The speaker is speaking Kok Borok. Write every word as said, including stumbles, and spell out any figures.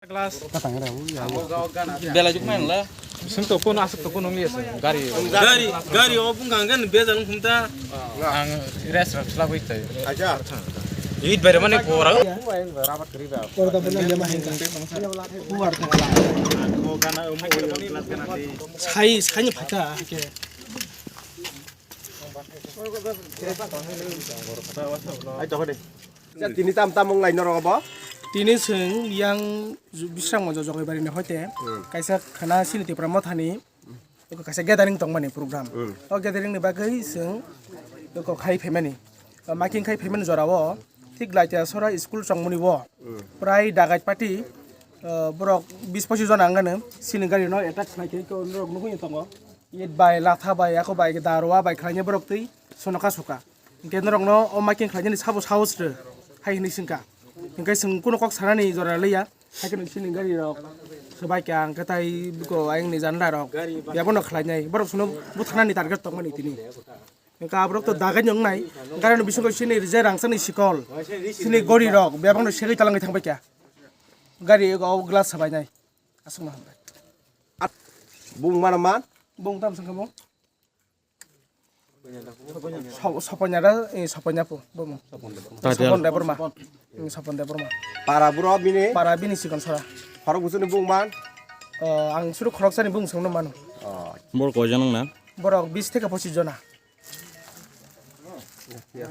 Glass. Bela juk main la. Sing to kono asuk to kono ngi asa. Gari. Gari, gari o bung gang gan bela nung kumta. Ang restaurant la bui tai. Acha. It bare mane pora. Sai, sai ni phaka. Ai to de. Tini tam tam wng lai norok bo. Tini chwng yang bisrang mo jojok bari ni hoite. Hmm. Kaisa khana sini Tipra Motha ni. Eko kaisa gathering tongmani program. Hmm. O gathering ni bagwi chwng eko khai phaimani. O making khai phaimani jora o thik Laitiasora school chongmani bo. Hmm. Prai dagai party, uh, borok bis pochis jona ang gano sini gari no attack khlai khe ko norok nugwi tongo. It bai, latha bai, ako bai, darwa bai khlai borok twi sono ka suka. Hingke norokno o making khlainani sabo sahos rw hai hinwi swngkha. Hingke chwng kuno kok sanani jora liya, hai kheno chini gari rok swbai kha, hingke tai biko ayang ni janda rok yabono khlainai, borok sono butharnani target tongmani tini. Hingke aborok to dagai nwngnai, gari no bisingo chini rije rangchakni sikol, chini gori rok bebakno segwi talangwi thangbai kha. Gari o glass swbainai, aswkno hambai. Bung mana man? Bung tam swngkha bung? Sop-, Soponyara, eh, Soponya po, bo mo. Tatel. Sopon Debbarma. Hmm, Sopon Debbarma. Para buro bini? Para bini sikon sora. Khorok busuni bung man? Oh, ang suru khorok sani bung songno mano. Oh. Bor koi jana na? Borok bis theke pochis jona.